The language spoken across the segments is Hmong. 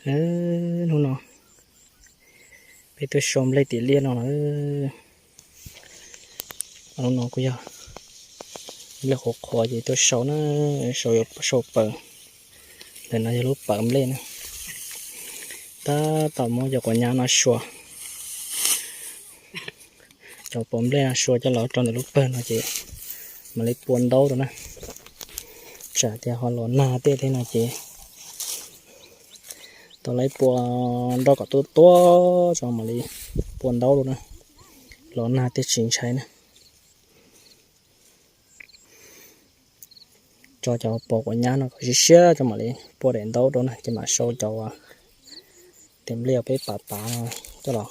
Hnub no peb tuaj sau nplej tim liaj no na. Hnub no kuj yog nplej qhuav qhuav ces tuaj sau na, sau, sau paws. Ntawm no yog lub paws nplej na. Tab tom muab cov quav nyab no sua, cov pob nplej no sua coj los rau ntawm lub pawg no ces mam li pua ntaub rau na. Tsam tias ho los nag tej thiab no ces tau lawv pua nroj kom tuaj tuaj tso mam li pua ntaub rau na. Los nag tej tsis ntshai na. Tso cov pob quav nyab no kom siab siab tso mam li pua daim ntaub rau na ces mam sau cov tes nplej peb pav pav no coj los rau.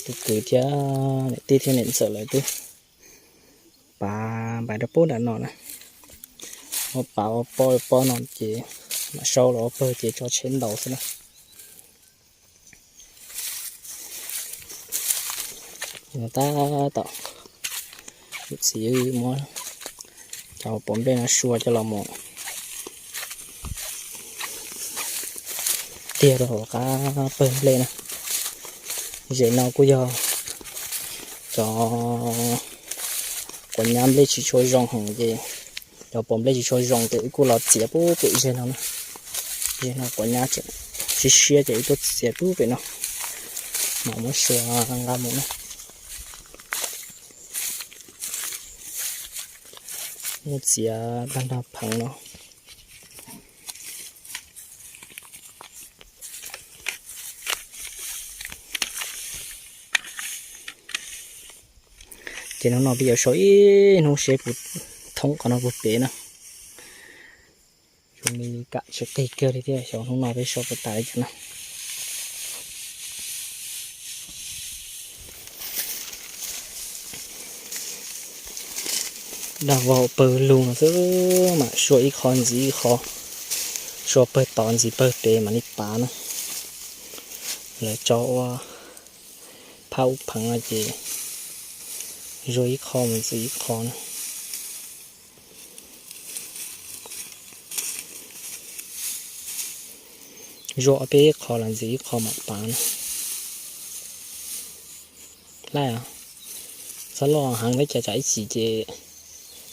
Tus kwv thiab niam tij thiab niam ntxawm lawv twb pav npais rau pub nram no na. Ua pav ua pob ua pob no ces mam sau los ua pawg ces tso tsheb ntaus xwb na. Tab tom, txiv muab cov pob nplej no sua coj los mus tiag rau hauv qab pawg nplej na. Zem no kuj yog cov quav nyab nplej tsis tshua zoo heev ces cov pob nplej tsis tshua zoo ces wb kuj los txiav pub pem zeg no na. Zeg no quav nyab tseem siab siab ces wb tuaj txiav pub pem no. Mam muab sua nqa mus na. Muab txiav tag nrho pheev no. Ces hnub no peb yuav sau ib hnub seb puas thoob qhov no puag pem na. Zoo li kam tsis qig kiag li thiab xyov hnub no peb sau puas tas li cas na. Dag vau pawg lug no xwb mam sua ib qho ntxiv ib qho, sua pawg tod ntxiv pawg pem mam li pav na. Lawv tso ua phab ub pheev no ces zuaj ib qho mus ntxiv ib qho na. Zuaj ob peb qho los ntxiv ib qho mam pav na. Laij, txhob loj heev thiab cas tsam ib chim ces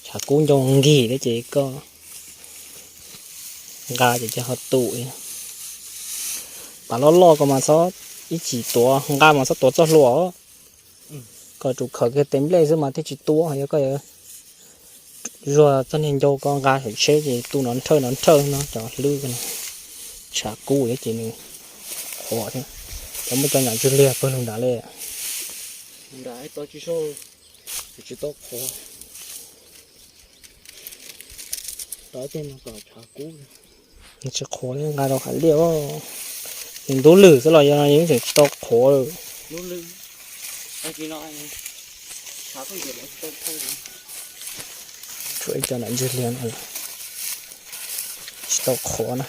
tshav kub ncoo nkig thiab ces koj nqa ces ho tus. Pav loj loj ko mas txhob, ib chim tuav nqa mas txhob tuav txoj hlua. Koj tsum khaws kiag tes nplej xwb mas thiaj tsis tuav, yog koj yuav zuaj txoj niag ncau ko nqa saum tsheb ces tu nrov nrhawj nrov nrhawj no cov hlwb ko. Tshav kub thiab ces nws qhuav thiab. Cov muaj cov nyom ntswg liag pawg lug nrad li. Tsis tau qhuav, tsis qhuav li nqa rau hais liaj. Nws ntub lwm xwb los yog no yeej tseem tsis tau qhuav li. Tshuav ib co nram ntswg liag no tsis tau qhuav na.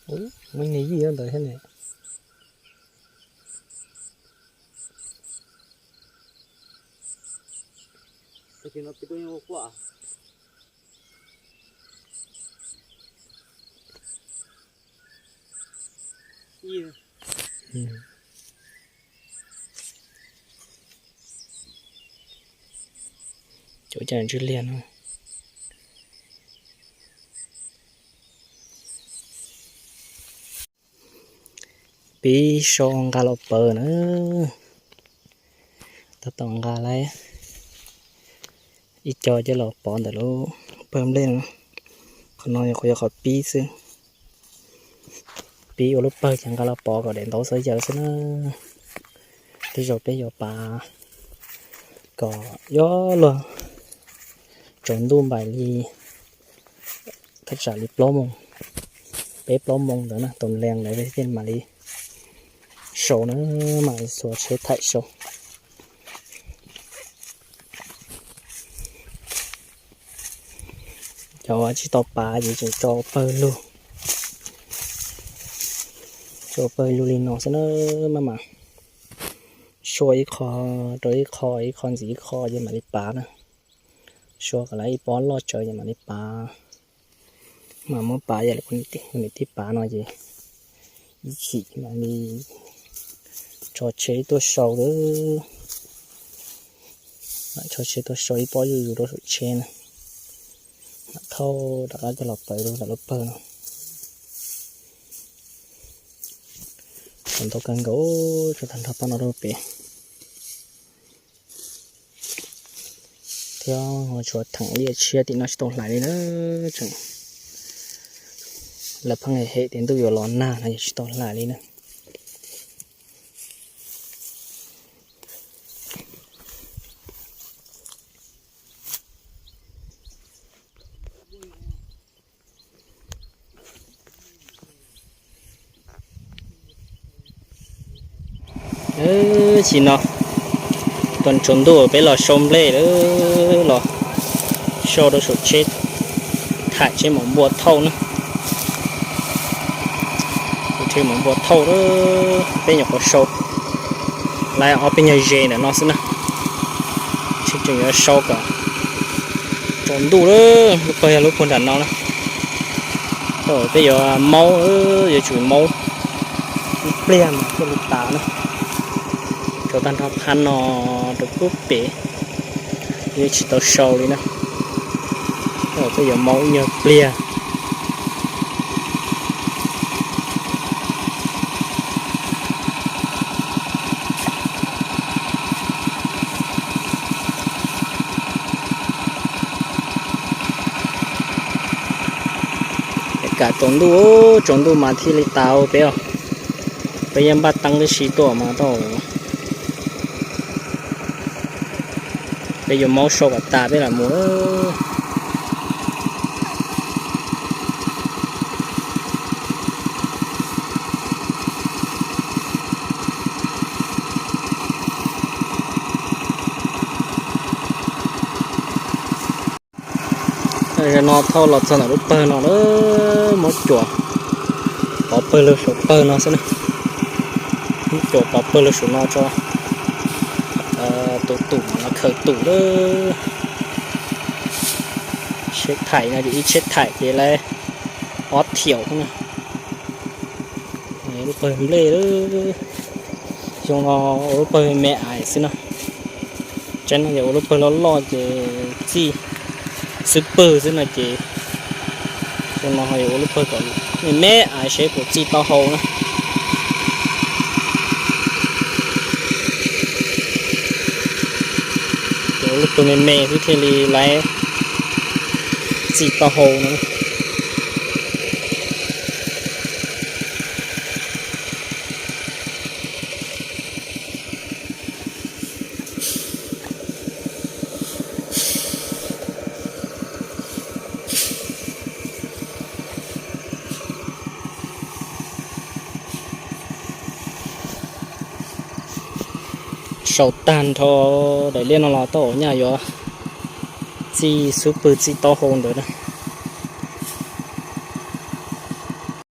Muaj ib niag yij ntawd thiab ne. Cov cov ntswg liag no. Pib sau nqa los paws na. Tab tom nqa lawm ib co coj los pov ntawm lub pawg nplej no. Qhov no yog qhov, yog qhov pib xwb. Pib ua lub pawg ces nqa los pov kom daim ntaub xwb yaws xwb na. Tej zaum peb yuav pav kom yuav luag tsaus ntuj npaum li thaj tsam li plaub moos, peb plaub moos ntawd na, tus lees ntawd thiaj mam li sau na, mam li xuas tsheb thaim sau. Cov tsis tau pav ces tseem tso pawg lug, tso pawg lug li no xwb na, maj mam sau ib qho rau ib qho, ib qho ntxiv ib qho ces mam li pav na. Sau kom lawv ib pob loj tsawv ces mam li pav, mam muab pav yam li niam tij pav no ces ib chim mam li tso tsheb tuaj sau lawm. Mam tso tsheb tuaj sau ib pob zuj zus rau saum tsheb na, mam thauj rov qab coj los pav rau ntawm lub pawg no. Tsaus ntuj kawg nkaus, tso tag nrho pob no rau pem. Thiab tshuav theem liaj tshiab tim no tsis tau hlais li na. Tseem, lawv pheej hem tias ntuj yuav los nag no yog tsis tau hlais li na. Tam sim no tsaus ntuj peb los sau nplej lawm, los sau rau saum tsheb, thaij tsheb maum npua thauj na. Tsheb maum npua thauj lawm, peb nyuam qhuav sau lawm ob peb nyuag ze ntawm no xwb na. Tsheb tseem yuav sau kom tsaus ntuj lawm, lub pawg yog lub pawg nram no na. Thaum peb yuav maub, yuav tsum maub ib pliag mas thiaj li tas na. Tso tag nrho phab no rau pub pem, yeej tsis tau sau li na. Thaum peb yuav maub ib nyuag pliag. Kam tsaus ntuj, tsaus ntuj mas thiaj li tas peb os. Peb yeej npaj teeb tib si tuaj mas tau. Peb yuav maub sau kom tas peb lam mus. Tam sim no thauj los txog ntawm lub pawg no lawm, muab cuam pov pawg lug saum pawg no xwb na. Muab cuam pov pawg lug saum no tso, tus tum no khaws tus lawm. Tsheb thaij no ces ib tsheb thaij ces lawv ob thiaum na. Lub pawg nplej, xyoo no ua lub pawg me me ais xwb no. Tseeb no yog ua lub pawg loj loj ces txij xub pwg xwb no ces xyoo no ho yuav ua lub pawg kom me me ais seb puas txij tau hau na. Ua lub pawg me me xwb thiaj li lawv txij tau hau no. Sau tag nrho daim liaj no los tau nyaj yuav txij xub pwg txij taub hau ntawd na.